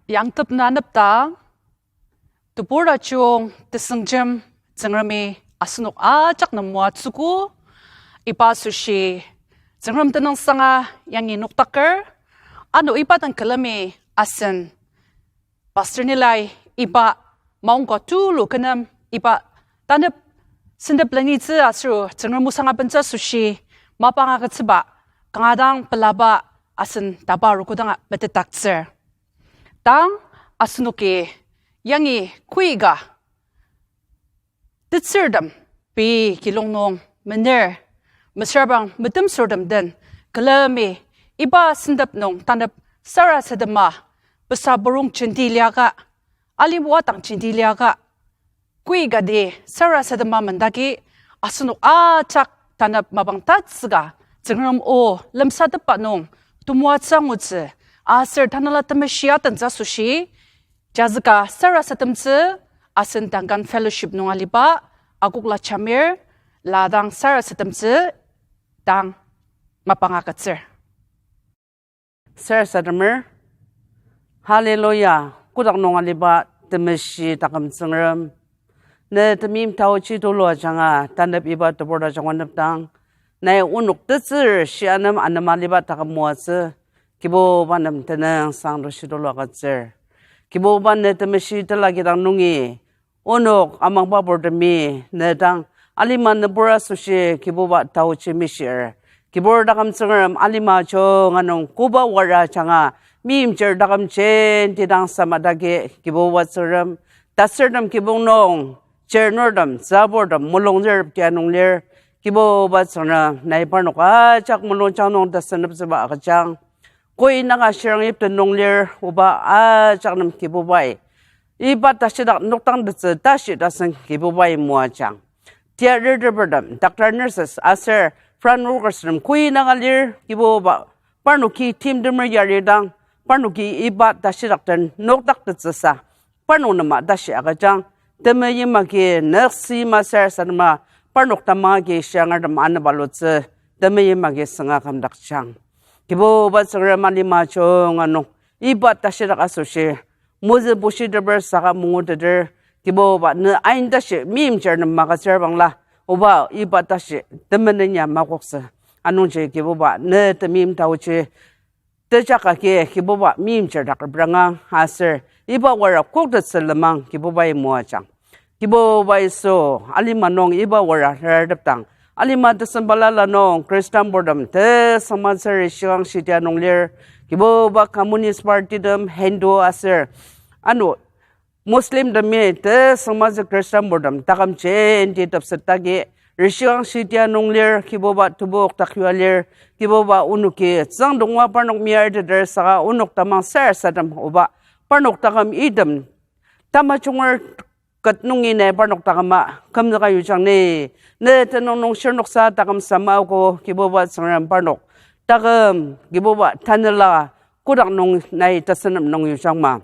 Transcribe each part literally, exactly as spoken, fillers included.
Yangtep na anepdang, tebur tajung tesüngjem Tsüngremi asenok ajak nem moatsüogo, iba asoshi Tsüngrem tenüngsanga yangi nokdaker, ano iba dang külemi asen Pastor Nilai iba maongka tulu kü nem iba tanep sentep lenitsü aser Tsüngrem osang abentsü asoshi mapang agütsüba kanga dang pelaba asen tapa arogo danga metetdaktsür. Tang asenoki yangi koika tetsürtem pei kilong nung mener, mesüra bang metemsürtem den külemi iba sentep nung tanep sarasadema, pesa burung jenti liaka, alima dang jenti liaka, koikati sarasadema mendaki asenok ajak tanep mapang tatsüka Tsüngrem o lemsatepba nung temoatsü angutsü aser Tanela Temeshi atentsü asoshi jazüka sarasademtsü asen Duncan Fellowship nung aliba Akokla Jamir la dang sarasademtsü dang mapang agütsür. Sarasademer. Hallelujah. Kotak nung aliba temeshi taküm Tsüngrem, ne temeim taochi tulu ajanga tanep iba tebur tajung anepdang, nai onok tetsür shia nem anema aliba taküm moatsü, Kibuba nem tenüngsang tashi tulu agütsür. Kibuba ne temeshi tela kidang nungi onok amangba purtemi ne dang alima nübur asoshi Kibuba taochi mishir. Kibur taküm Tsüngrem, alima junga nung koba wara ajanga meimchir taküm jenti dang samadagi Kibuba Tsüngrem, tasürtem kibong nung chirnurtem, tsüburtem mulung zürptia nung lir. Kibuba Tsüngrem, nai parnok ajak mulungjang nung tasüneptsüba agüjang. Koi naka shirang yipten nung lir, oba ajak nem Kibubai iba tashidak nokdang tetsü tashi tasen Kibubai moajang. Tia ritepertem, doctor, nurses aser front workers tem koi naka lir, Kibuba parnoki timtemer yaridang, parnoki iba tashidak den nokdak tetsüsa parnok nem tashi agüjang. Temeim agi nüksi masür sanema parnok tamang agi shiangertem anebalutsü temeim agi sünga kümdakjang. Kibuba Tsüngrem, alima junga nung iba tashidak asoshi mozü bushiteper saka manguteter, Kibuba ne ain tashi meimchir nem magütsür bangla, oba iba tashi temenen ya makoktsü. Anungji Kibuba ne temeim taochi tejak agi Kibuba meimchir dak reprangang aser iba wara koktettsü lenmang Kibubai moajang. Kibuba Yisu, alima nung iba wara rartepdang, alima tesem balala nung Christian purtem tesüngmangtsü rishikang shitia nung lir, Kibuba Communist Party tem, Hindu aser ano Muslim temi tesüngmangtsü Christian purtem taküm jenti tepset agi rishikang shitia nung lir, Kibuba tebok takyua lir, Kibuba onoki tsüngdongba parnok meyarteter saka onok tamang sarasadem oba parnok taküm item tamajunger ket nungi nai parnok taküma kümzüka yujang ni. Ne tenüng nung shirnoksa taküm samaogo Kibuba Tsüngrem, parnok taküm Kibuba tanela kotak nung nai tasenem nung yujangma.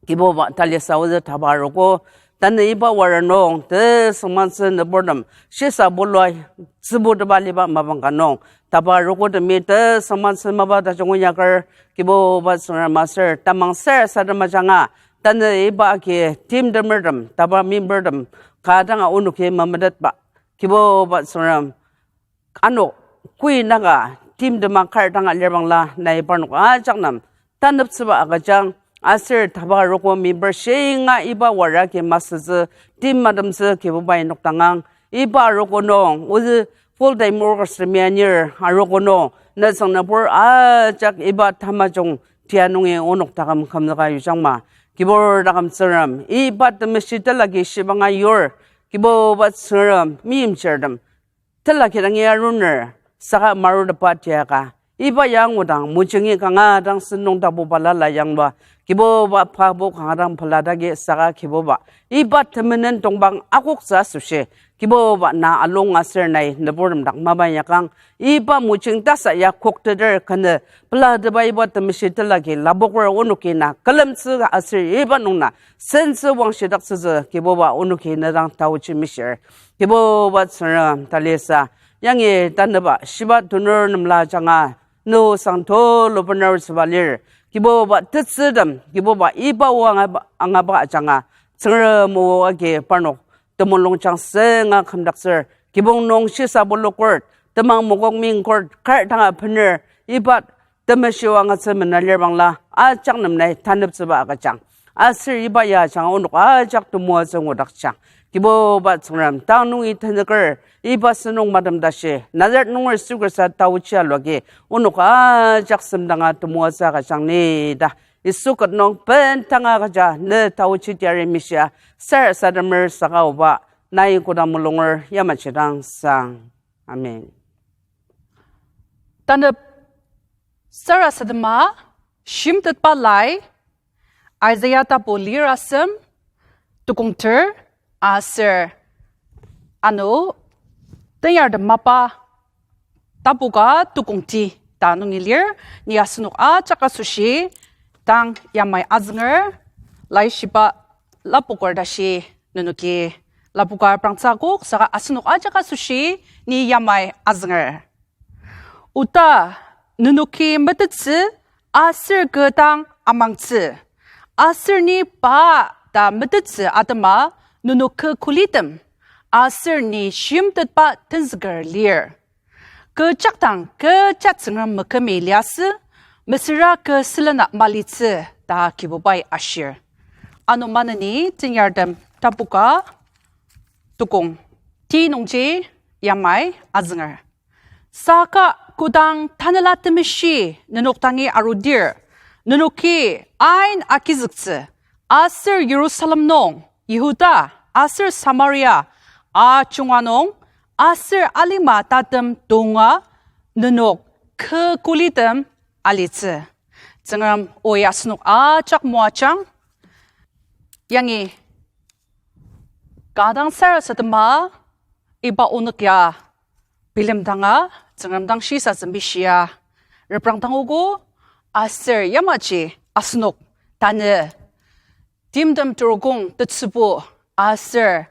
Kibuba talisa ozü taba arogo, tanü iba wara nung tesüngmangtsü nüburtem shisa bulua tsübutepa aliba mapang ka nung taba arogotemi tesüngmangtsü mapa tajung inyaker, Kibuba Tsüngrem, aser tamang sarasadem ajanga tanü iba agi timtemertem, taba membertem ka danga onoki memetetba, Kibuba Tsüngrem, ano koi naka timtem kar danga lir bangla nai parnok ajak nem taneptsüba agüjang, aser taba arogo member shinga iba wara agi masütsü tim matemtsü Kibubai nokdangang. Iba arogo nung ozü full time workers temi anir arogo nung nütsüng nübur ajak iba tamajung tia nungi onok taküm kümzüka yujangma. Kibur taküm Tsüngrem, iba temeshi telagi shibanga yur, Kibuba Tsüngrem, meimchirtem tela kidangi aruner, saka marutepa tiaka iba ya angudang mojungi kanga dang sentong tapu balala yanglua, Kibuba pabo kanga dang peladagi saka Kibuba iba temenen tongpang akoktsü asoshi, Kibuba na alung aser nai nüburtem dak mapa inyakang, iba mojung tasa ya kokteter kenü pelatepa iba temeshi telagi lapoker onoki na külemtsü aser iba nung na sentsü wangshidaktsütsü Kibuba onoki ne dang taochi mishir. Kibuba Tsüngrem talisa, yangi tanüba shiba tunur nemla ajanga, ne osang tulu bener süba lir. Kibuba tetsütem, Kibuba iba o angaba, angaba ajanga, Tsüngrem o agi parnok temulung jang senga kümdaktsür, kibong nung shisa bulukurt, temang mokok mingkurt, kar tanga bener, iba temeshi o angatsü mena lir bangla, ajak nem nai taneptsüba agüjang. Aser iba ya ajanga onok ajak temoatsü ngudakjang. Kibuba Tsüngrem, tang nungi tenüker, iba sentong matem tashi, Nazareth nunger Yisu Khrista taochi aluagi, onok ajak semdanga temoatsü agüjang ni ta. Yisu ket nung bendanga agüja ne taochi tiari mishia, sarasademer saka oba, nai kodang mulunger yamaji dang sang. Amen. Tanep sarasadema shimtetba lai, Isaiah tapu lir asem, tukong ter, aser ano, tenyartem mapa, tapu ka tukong ti ta nungi lir, ni asenok ajak asoshi, tang yamai azünger, laishiba lapoker tashi nenoki lapoka prangtsü akok, saka asenok ajak asoshi ni yamai azünger. Oda nenoki metettsü aser kü dang amangtsü, aser ni pa ta metettsü atema nenok kü kulitem, aser ni shimtetba tenzüker lir. Kü jakdang kü ja Tsüngrem mekümi liasü, mesüra kü sülena malitsü ta Kibubai ashir. Ano maneni tenyartem tapu ka tukong ti nungji yamai azünger. Saka kodang Tanela Temeshi nenok dangi arudir, nenoki ain agizüktsü, aser Jerusalem nung, Yihuda, aser Samaria, ajunga nung, aser alima tatem tonga, nenok kü kulitem alitsü. Tsüngrem oi asenok ajak moajang, yangi kanga dang sarasadema iba onok ya bilemdanga, Tsüngrem dang shisatsü mishia reprangdangogo, aser yamaji asenok tanü timtem turukong tetsübu aser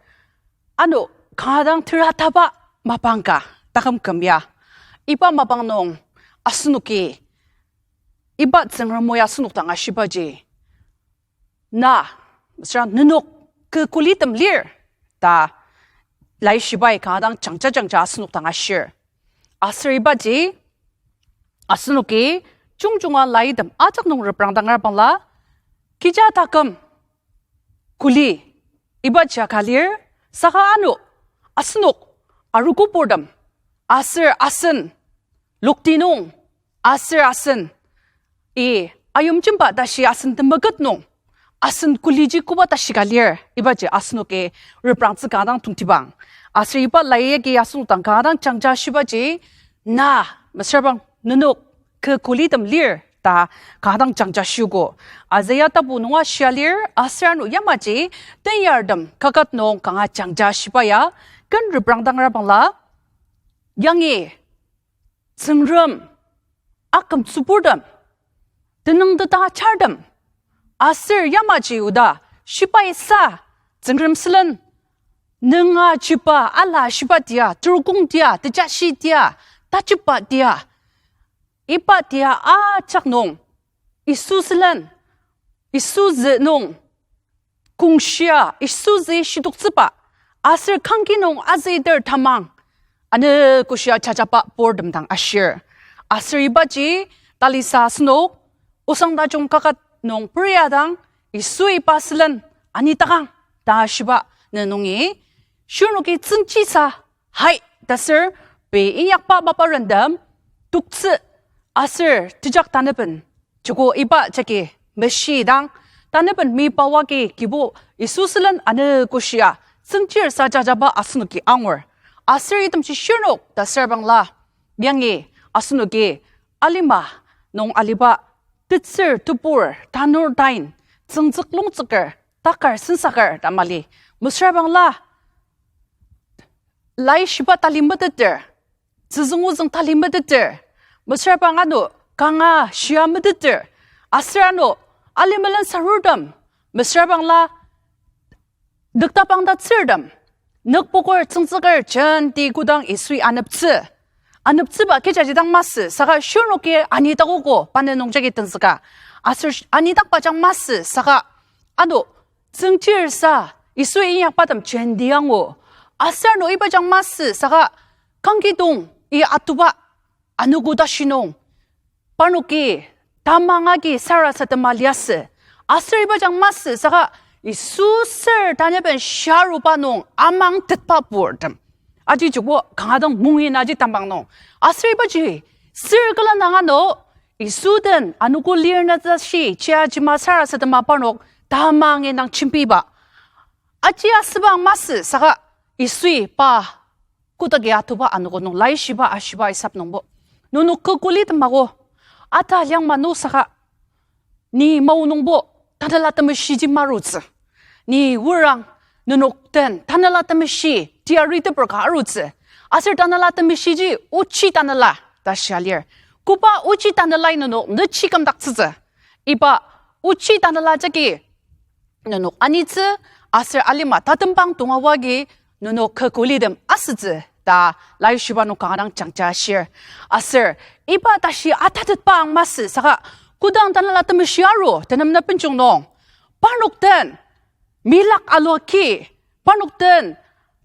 ano kanga dang terataba mapang ka taküm küm ya. Iba mapang nung asenoki iba Tsüngrem o ya asenok dang ashibaji, na, mesüra nenok kü kulitem lir ta laishibai kanga dang jangja jangja asenok dang ashir. Aser ibaji asenoki jungjunga laitem ajak nung reprangdangra bangla, kija taküm kuli ibaji ka lir, saka ano asenok arogo purtem, aser asen lokti nung, aser asen i ayimjemba tashi asen temeket nung, asen kuliji koba tashi ka lir, ibaji asenoki reprangtsü kanga dang tongtibang. Aser iba lai agi asenok dang kanga dang jangja shibaji, na, mesüra bang nenok kü kulitem lir ta kanga dang jangja shiogo. Isaiah tapu nunga shia lir, aser ano yamaji tenyartem kaket nung kanga jangja shiba ya ken reprangdangra bangla, yangi Tsüngrem akümtsüburtem, tenüng teta chartem, aser yamaji oda shibai sa Tsüngrem sülen nünga jiba ala shiba tia, turkong tia, tejashi tia, tajiba tia, iba tia ajak nung Yisu sülen, Yisu zü nung kongshia, Yisu zü shidoktsüba, aser kangki nung azüter tamang, ano koshia jajaba purtem dang ashir. Aser ibaji talisa asenok osang tajung kaket nung peria dang, Yisu iba sülen anitakang ta shiba ne nungi, shirnoki tsüngchisa, hai, ta ser, pei inyakba mapa rentem, toktsü, aser tejak tanaben, joko iba jagi meshidang, tanaben mipa wagi kibu Yisu sülen ano koshia tsüngchir sa jajaba asenoki angur. Aser itemji shirnok ta ser bangla, yangi asenoki alima nung aliba tetsür tebur tanur tain tsüngtsük longtsüker takar sensaker ta mali. Mesüra bangla laishiba tali meteter, tsüzüng ozüng tali meteter, mesüra bang ano kanga shia meteter, aser ano alimelen sarurtem, mesüra bangla nüktabang tatsürtem, nükpoker tsüngtsüker jenti kodang Yisui aneptsü, aneptsüba kecha jidang masü, saka shirnoki anidaktsüogo pa ne nungjagi tenzüka. Aser sh-, anidakba jang masü, saka ano tsüngtir sa Yisu inyakba tem jenti angu. Aser ano iba jang masü, saka kangkidong i atuba anogo tashi nung parnoki tamang agi sarasadema liasü. Aser iba jang masü, saka Yisu ser tanaben sharuba nung amang tetba purtem. Aji joko kanga dang mungin aji tamang nung. Aser ibaji, ser külen nang ano, Yisu den anogo lir na tashi, chia jima sarasadema parnok tamang indang jembiba. Aji asüba masü, saka Yisui pa kodaki atuba anogo nung laishiba ashiba isap nungbo, nenok kü kuli temako, ata liang manu saka ni mao nungbo Tanela Temeshiji marutsü. Ni wurang nenok den Tanela Temeshi teyari teper ka arutsü. Aser Tanela Temeshiji ochi tanela ta shia lir. Koba ochi tanelai nenok nechi kümdaktsütsü? Iba ochi tanela jagi nenok anitsü, aser alima tatembang tonga agi nenok kü kulitem asütsü ta laishiba nung kanga dang jangja ashir. Aser iba tashi atatetba ang masü, saka kodang Tanela Temeshi aru tenem na benjong nung, parnok den milak alua ki, parnok den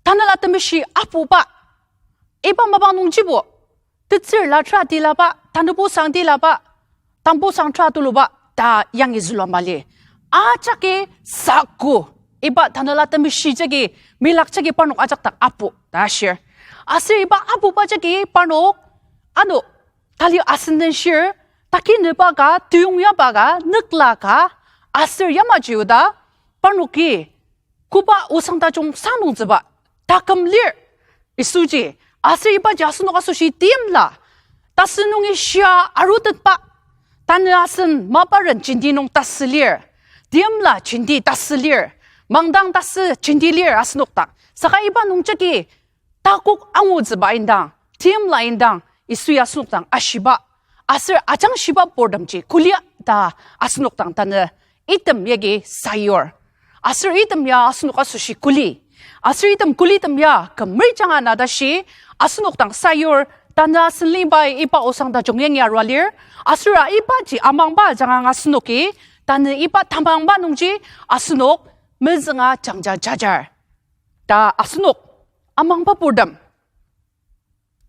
Tanela Temeshi apuba, iba mapang nungjibo tetsür la tra tilaba, tanübo sang tilaba, tambo sang tra tuluba ta yangi zülua mali. Ajaki saku, iba Tanela Temeshi jagi, milak jagi parnok ajak dak apu ta shir. Aser iba apuba jagi parnok ano tali asen den shir, taki nüba ka, teyong yaba ka, nükla ka, aser yamaji oda parnoki koba osang tajung sanungtsüba taküm lir. Yisuji, aser ibaji asenok asoshi timla tasü nungi shia arutetba. Tanü asen maparen jenti nung tasü lir, timla jenti tasü lir, mangdang tasü jenti lir asenok dak. Saka iba nungjagi takok angutsüba indang, timla indang, Yisui asenok dang ashiba, aser ajangshiba purtemji kulia ta asenok dang tanü item yagi sayur. Aser item ya asenok asoshi kuli. Aser item kulitem ya kümri janga na tashi asenok dang sayur, tanü asen limbai iba osang tajung yangi arua lir. Aser ibaji amangba jangang asenoki, tanü iba tamangba nungji asenok mezünga jangja jajar ta asenok amangba purtem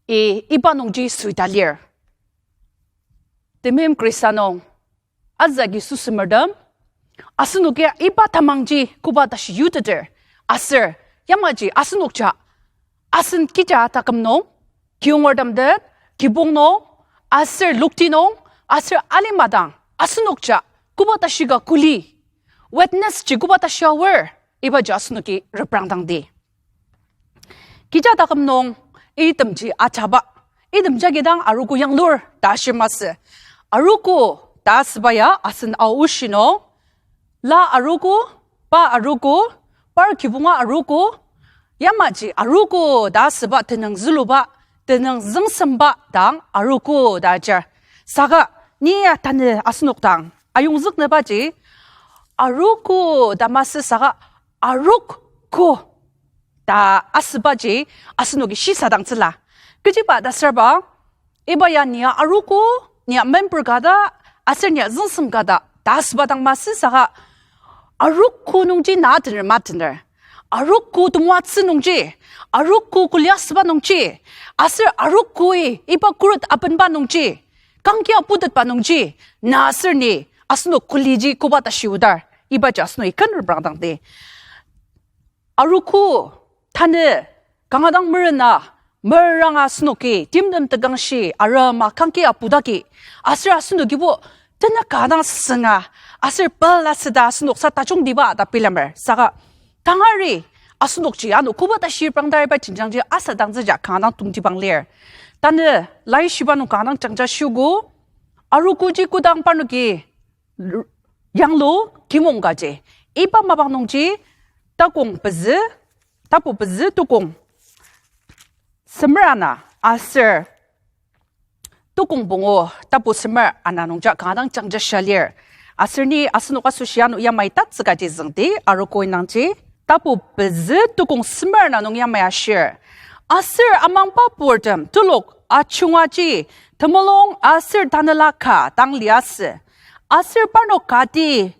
i iba nungji süita lir. Temeim Khrista nung azügi süsemertem, asenoki iba tamangji koba tashi yuteter, aser yamaji asenokja asen kija taküm nung, kiyongertem den, kibong nung, aser lokti nung, aser alima dang asenokja koba tashi ka kuli, witness ji koba tashi aor, ibaji asenoki reprangdangdi. Kija taküm nung itemji ajaba, item jagi dang arogo yanglur ta shir masü. Arogo ta asüba ya asen Ao oshi nung, la arogo, pa arogo, par kibonga arogo, yamaji arogo ta asüba tenüng züluba, tenüng züngsemba dang arogo ta ajar. Saka ni ya tanü asenok dang ayongzüknübaji arogo ta masü, saka arokgo ta asübaji asenoki shisadangtsüla. Kechiba ta asürba, iba ya ni ya arogo, ni ya member ka ta, aser ni ya züngsem ka ta ta asüba dang masü, saka arokgo nungji na atener matener, arokgo temoatsü nungji, arokgo kulia asüba nungji, aser aroggoi iba khuret abenba nungji, kangki aputetba nungji, na aser ni asenok kuliji koba tashi odar, ibaji asenoki ken reprangdangdi. Arogo, tanü kanga dang merena, meranga asenoki timtem tekangshi arema kangki apudaki, aser asenokibo tenük ka dang sünga, aser pela süda asenok sa tajungtiba ta bilemer. Saka kangari asenokji ano koba tashi reprangdar iba jenjangji asadangtsüja kanga dang tongtibang lir. Tanü laishiba nung kanga dang jangja shiogo, arogoji kodang parnoki yanglu kimong kaji, iba mapang nungji Takong pezü, tapu pezü tukong semer ana aser tukong pungu tapu semer ana nungja kanga dang jangja shia lir. Aser ni asenok asoshi ano yamai tatsükaji züngdi, arogo indangji tapu pezü tukong semer ana nung yamai ashir. Aser amangba purtem telok ajungaji temulung aser tanela ka dang liasü. Aser parnok kati,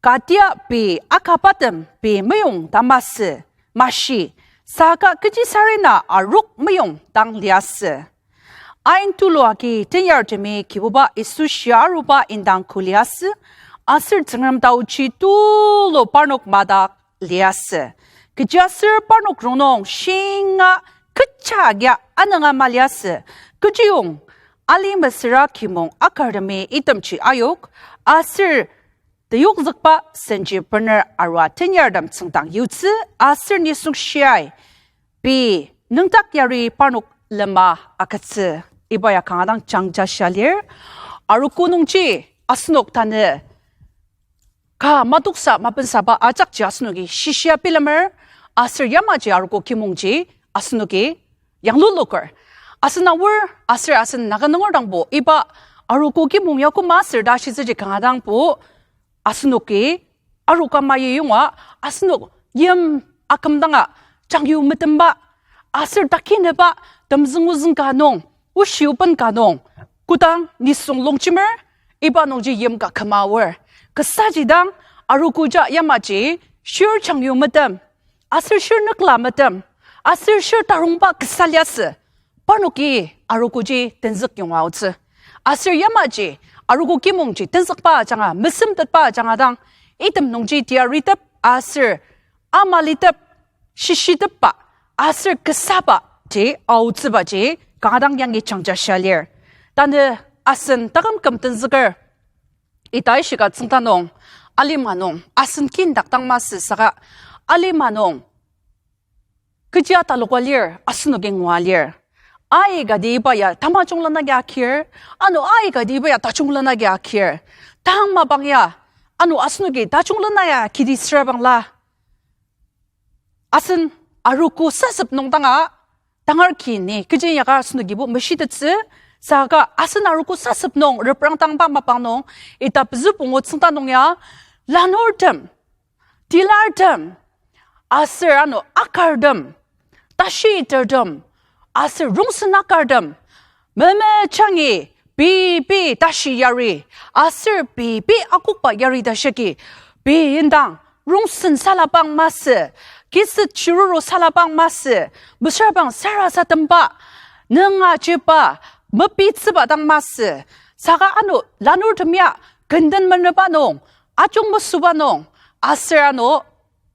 katia pei akabatem pei meyong dang masü, mashi, saka kechisarena arok meyong dang liasü. Ain tulu agi tenyartemi Kibuba Yisu shia aruba indang kuliasü, aser Tsüngrem taochi tulu parnok madak liasü. Kechiaser parnok rongnung shinga kecha agia ananga maliasü. Kechiyong ali mesüra kimong akartemi itemji ayok, aser teyokzükba senji bener arua tenyartem tsüngdang yutsü, aser nisung shiai pei nüngdak yari parnok lema agütsü. Iba ya kanga dang jangja shia lir. Arogo nungji asenok tanü ka matoksa mapensaba ajakji asenoki shishia bilemer, aser yamaji arogo kimongji asenoki yangluluker. Asen Naga aor aser asen Naga nunger dangbo iba arogo kimong ya koma aser ta shitsüji kanga dangbo asenoki arogo ama yiyonga asenok yim akümdanga jangyu metemba aser takineba temzünguzüng ka nung, oshi oben ka nung, kodang nisung longjemer, iba nungji yim ka küma aor. Kasaji dang arogoja yamaji shir jangyu metem, aser shir nükla metem, aser shir tarongba kasa liasü. Parnoki arogoji tenzük yonga aotsü. Aser yamaji arogo kimongji tenzükba ajanga, mesemtetba ajanga dang, item nungji tiaritep aser ama litep, shishitepba aser kasaba ji aotsübaji kanga dang yangi jangja shia lir. Tanü asen taküm küm tenzüker, ita ishika tsüngda nung, alima nung asen kindak dang masü saka, alima nung kechi atalokba lir, asenoki ngua lir. Aikati iba ya tamajung lena agi akir, ano aikati iba ya tajung lena agi akir. Tang mapang ya, ano asenoki tajung lena ya kiti süra bangla, asen arogo sasep nung danga tangar ki ni kechi inyaka asenokibo meshitettsü, saka asen arogo sasep nung reprangdangba mapang nung, ita pezü pungu tsüngda nung ya, lanurtem, tilartem, aser ano akartem, tashitertem, aser rongsen akartem, memejangi pei pei tashi yari, aser pei pei akokba yari ta shiki, pei indang rongsen salabang masü, kiset chiruru salabang masü, mesüra bang sarasademba, nüngajiba, mepitsüba dang masü, saka ano lanurtem ya kenden meneba nung, ajung mesüba nung, aser ano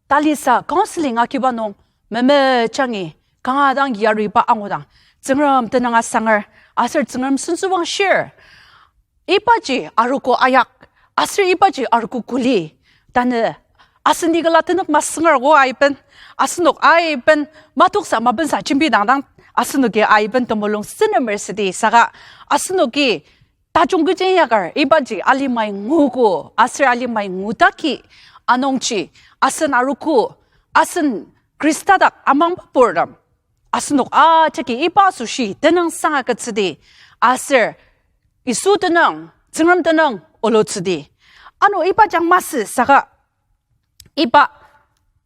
talisa counseling agiba nung, memejangi kanga dang yariba angudang, Tsüngrem tenüng asanger, aser Tsüngrem sentsüwangshir. Ibaji arogo ayak, aser ibaji arogo kuli. Tanü asen ikala tenük masüngergo aiben, asenok aiben matoksa mapensa jembidang dang, asenoki aiben temulung senemer südi saka, asenoki tajung kechi inyakar ibaji alimai nguogo aser alimai ngudaki anungji, asen arogo, asen Khrista dak amangba purtem, asenok ajaki iba asoshi tenüngsang agütsüdi, aser Yisu tenüng, Tsüngrem tenüng olutsüdi. Ano iba jang masü saka, iba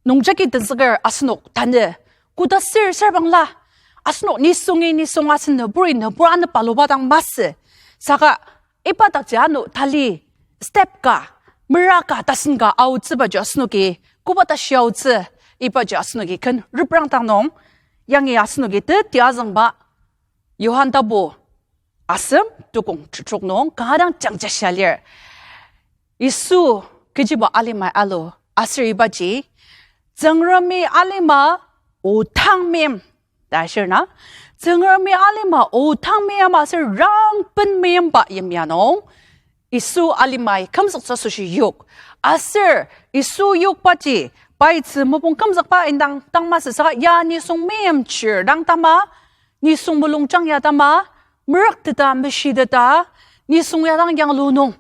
nungjagi tenzüker asenok tanü koda sür sür bangla, asenok nisungi nisung asen nüburi nübur anü paluba dang masü. Saka iba dakji ano tali step ka, mera ka, tasen ka aotsübaji asenoki koba tashi aotsü, ibaji asenoki ken reprangdang nung, yangi asenoki teti azüngba Johan tapu asem tukong tetrok nung kanga dang jangja shia lir. Yisu kechiba alimai alu, aser ibaji Tsüngremi alima otang meim ta ashir na. Tsüngremi alima otang meim aser rangpen meimba yimya nung, Yisu alimai kümzüktsü asoshi yok. Aser Yisu yokbaji, pai tzü mopung kümzükba indang dang masü saka ya nisung meimchir dang tama, nisung mulungjang ya tama, merükteta, meshiteta, nisung ya dang yanglu nung,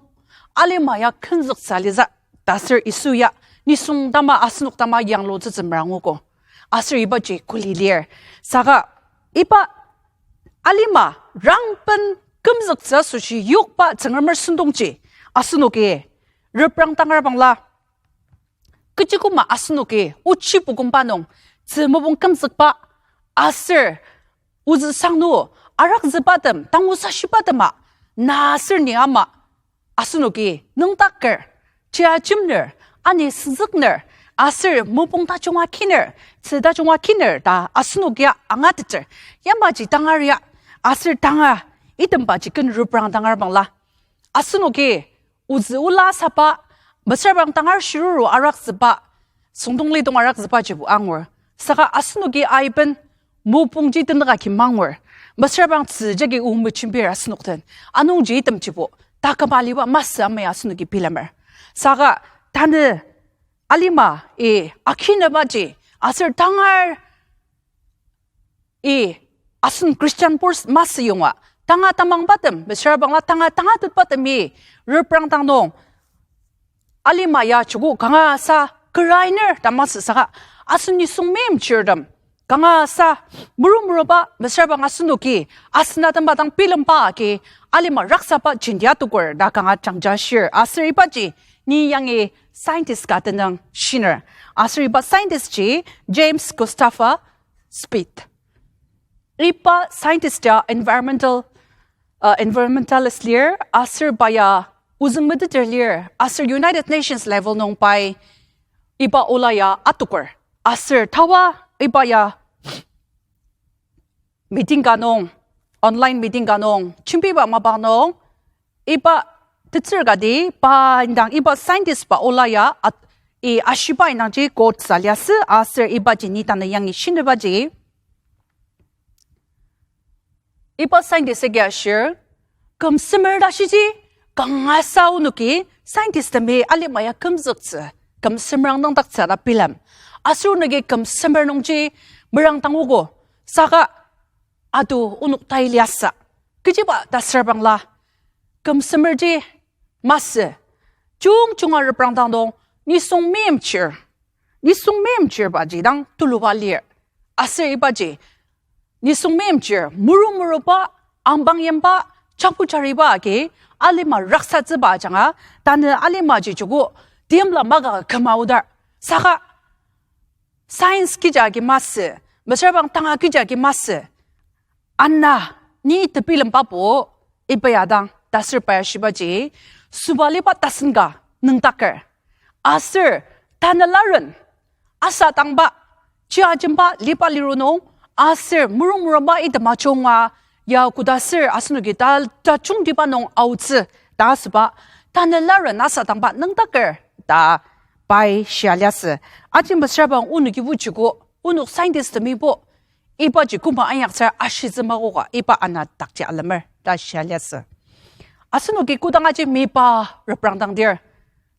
alima ya kümzüktsü alitsü ta aser Yisu ya nisung tama, asenok tama yanglutsütsü meranguogo. Aser ibaji kuli lir. Saka iba alima rangpen kümzüktsü asoshi yokba Tsüngremer sentongji asenoki reprangdangra bangla, kechi küma asenoki ochi pukumba nung tzü mopung kümzükba Aser ozü sangnu arakzübatem, tangu sashibatem a, na aser ni ama, asenoki nüngdaker, chia jemner, ani senzükner, aser mopung tajunga kiner, tzü tajunga kiner ta asenokia angateter. Yamaji tangar ya, aser tanga itembaji ken reprang tangar bangla. Asenoki ozü ola saba, mesüra bang tangar shiruru arakzüba, süngdong lidong arakzübajibo angur. Saka asenoki aiben mopungji tenüka ki mangur. Mesüra bang tzü jagi o mejembir asenok den. Anungji itemjibo taküma aliba masü ama ya asenoki bilemer. Saka tanü alima i akinebaji aser tangar i asen Christian pur masü yonga, tanga tamangbatem, mesüra bangla tanga tangatetbatem i reprang dang nung alima ya joko kanga sa kerainer ta masü saka, asen nisung meimchirtem, kanga sa muru muruba, mesüra bang asenoki asen atemba dang bilemba agi alima raksaba jenti atoker ta kanga jangja shir. Aser ibaji ni yangi scientist ka tenüng shiner. Aser iba scientist ji James Christopher Smith. Iba scientist ya environmental, uh, environmentalist lir, aser pa ya ozüng meteter lir, aser United Nations level nung pai iba ola ya atoker. Aser tawa iba ya meeting ka nung, online meeting ka nung jembiba mapang nung, iba tetsür kati pa indang iba scientist pa ola ya at-, i ashiba indangji quote sa liasü, aser ibaji ni tanü yangi shinibaji. Iba scientist agi ashir, küm semer ta shiji, kanga sa onoki scientist temi alima ya kümzüktsü, küm semer ang nüngdaktsü ta bilem. Aser onoki küm semer nungji merang tangogo, saka ado onok tai liasü. Kechiba ta süra bangla, küm semerji masü, jungjunga reprang dang nung nisung meimchir, nisung meimchirbaji dang tuluba lir. Aser ibaji nisung meimchir muru muruba, ambang yimba, chapu chariba agi alima raksatsüba ajanga, tanü alimaji joko timla maka küma aodar. Saka science kija agi masü, mesüra bang tanga kija agi masü. Ana, ni tebilemba bo, iba ya dang, ta ser pa ya shibaji, süba liba tasen ka nüngdaker. Aser, tanelaren, asa tangba, chia jemba liba liru nung, aser muru muruba itema junga, ya koda ser asenoki ta, tajungtiba nung aotsü, ta asüba, tanelaren asa tangba nüngdaker, ta pai shia liasü. Aji mesüra bang onoki bo joko, onok scientist temibo, ibaji koma inyaktsür ashitsü makoka, iba ana dakji alemer, ta shia liasü. Asenoki kodang aji meyipa reprangdangdir,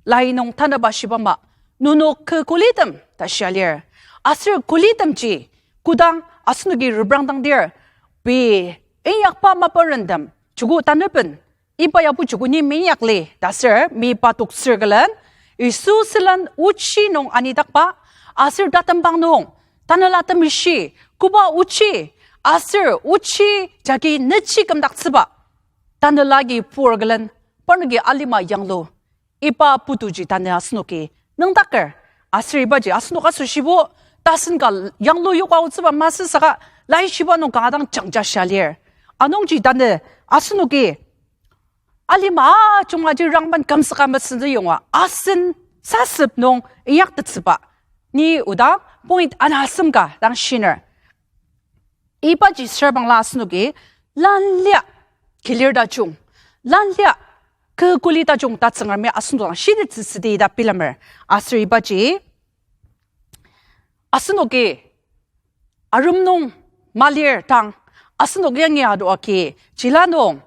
lai nung tanaba shiba ama, nenok kü kulitem ta shia lir. Aser kulitemji kodang asenoki reprangdangdir, pei inyakba maparentem, joko tanüben, iba yabo joko ni meinyakli, ta ser meyipa toktsür külen, Yisu sülen ochi nung anidakba, aser tatembang nung, Tanela Temeshi, koba ochi, aser ochi jagi nechi kümdaktsüba, Tanela agi pur külen, parnoki alima yanglu, iba putuji tanü asenoki nüngdaker, aser ibaji asenok asoshibo, tasen ka yanglu yoka aotsüba masü saka, laishiba nung kanga dang jangja shia lir. Anungji tanü asenoki alima ajunga ji rangben kümzüka mesenzü yonga asen sasep nung inyaktettsüba. Ni oda point ana asem ka dang shiner. Ibaji süra bangla asenoki lanlia kilir tajung, lanlia kü kuli tajung ta Tsüngremi asenok dang shitettsütsüdi ta bilemer. Aser ibaji asenoki arem nung malir dang, asenok yangi adoa ki, jila nung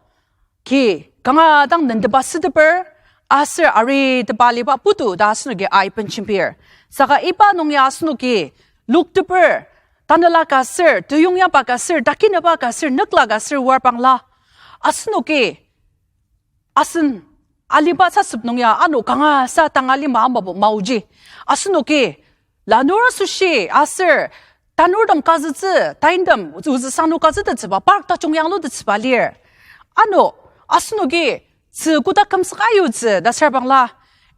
ki, kanga dang nentepa süteper, aser aritepa aliba putu ta asenoki aiben jembir. Saka iba nung ya asenoki lokteper, tanela ka ser, teyongyaba ka ser, takinaba ka ser, nükla ka ser war bangla, asenoki asen aliba sasep nung ya ano kanga sa tanga lima amabo maoji. Asenoki lanur asoshi aser tanurtem kazütsü, tainem ozü sangnu kazütettsüba park tajung yanglutettsüba lir. Ano asenoki tzü koda kümzüka yutsü ta süra bangla,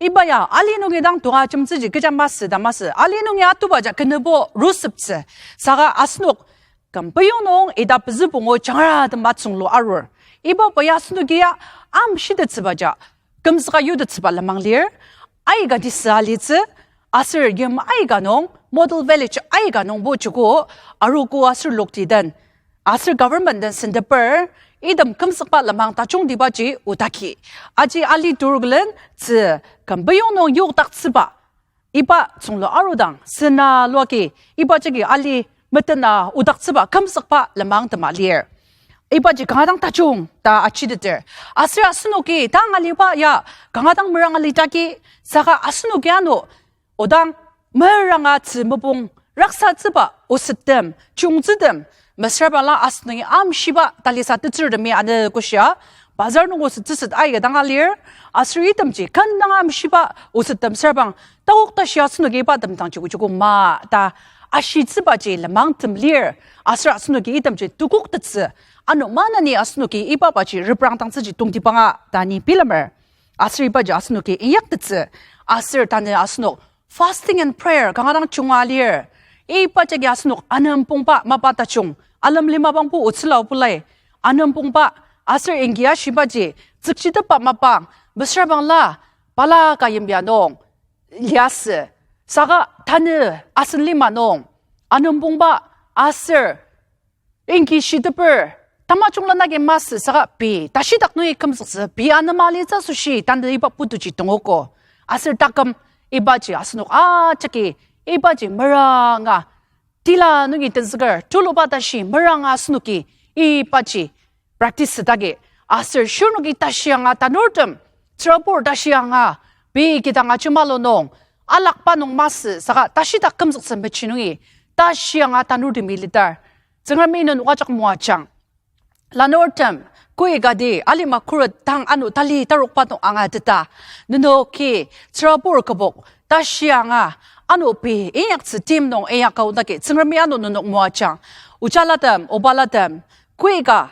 iba ya ali nungi dang tonga jemtsüji kecha masü ta masü, ali nungi atuba ja kenübo ruseptsü. Saka asenok Küm peyong nung ita pezü pungu jangratema tsünglu arur. Iba pa ya asenoki ya amshitettsüba ja, kümzüka yutettsüba lenmang lir. Aika tisa alitsü, aser yim aika nung, model village aika nungbo joko, arogo aser lokti den, aser government den senteper, item kümzükba lenmang tajungtibaji odaki. Aji ali Turklen tzü küm peyong nung yokdaktsüba iba tsünglu arudang, sena luaki, iba jagi ali metena odaktsüba kümzükba lenmang tema lir. Ibaji kanga dang tajung ta achiteter. Aser asenoki tang aliba ya kanga dang meranga lidaki, saka asenoki ano odang meranga tzü mopung raksatsüba osettem, chiyungtsütem, mesüra bangla asenok amshiba talisa tetsürtemi ano koshia, bazar nung oset tsüset aika dang alir, aser itemji kanga dang amshiba osettem süra bang, takok tashi asenoki iba temdangji kojukoma ta ashitsübaji lenmangtem lir, aser asenoki itemji tekoktettsü, ano maneni asenoki iba baji reprangdangtsüji tongtibanga ta ni bilemer. Aser ibaji asenoki inyaktettsü, aser tanü asenok fasting and prayer kanga dang junga lir. Iba jagi asenok anempongba mapa tajung, alem lima bangbo otsüla obulai, anempongba aser inki ashibaji tsükchitepba mapang, mesüra bangla balaka yimbia nung liasü, saka tanü asen lima nung anempongba aser inki shiteper tamajung lanagi masü, saka pei tashidak nungi kümzüktsü pei anema alitsü asoshi tanü iba putuji tongogo. Aser taküm ibaji asenok ajaki ibaji meranga tila nungi tenzüker tuluba tashi meranga asenoki ibaji practice südagi, aser shirnoki tashi anga tanurtem, tsürabur tashi anga, pei kidang ajemalu nung, alakba nung masü, saka tashidak kümzüktsü mechi nungi, tashi anga tanurtemi litar. Tsüngremi nenok ajak moajang. Lanurtem, koikati alima khuret tang ano tali tarokba nung angateta, nenoki tsürabur kübok tashi anga, ano pei inyaktsü tim nung inyaka odagi Tsüngremi ano nenok moajang. Ojalatem, obalatem, koika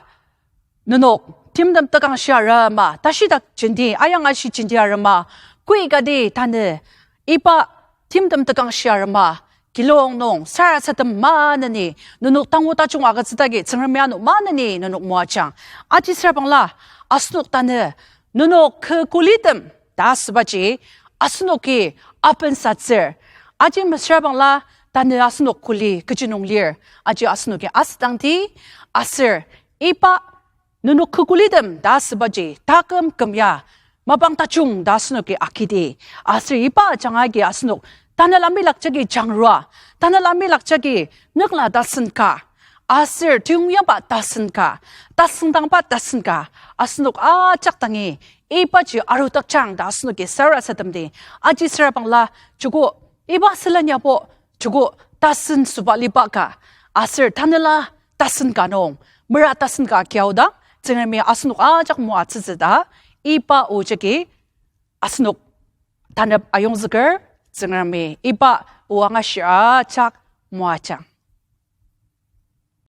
nenok timtem tekangshi arema, tashidak jenti, ayang ashi jenti arema, koikati tanü iba timtem tekangshi arema, kilong nung sarasadem maneni, nenok tangu tajung agütsüdagi Tsüngremi ano maneni nenok moajang. Ajisüra bangla, asenok tanü nenok kü kulitem ta asübaji, asenoki apensatsür. Aji mesüra bangla, tanü asenok kuli kechi nung lir, aji asenoki asüdangdi, aser iba nenok kü kulitem ta asübaji taküm küm ya mapang tajung ta asenoki agidi. Aser iba ajanga agi asenok tanela milak jagi jangrua, tanela milak jagi nükla tasen ka, aser tiyongyaba tasen ka, tasüngdangba tasen ka, asenok ajak dangi ibaji arudakjang ta asenoki sarasademdi. Ajisüra bangla, joko iba sülen yabo, joko tasen süba liba ka, aser tanela tasen ka nung, mera tasen ka kiaoda, Tsüngremi asenok ajak moatsütsü ta, iba o jagi asenok tanep ayongzüker, Tsüngremi iba o angashir ajak moajang.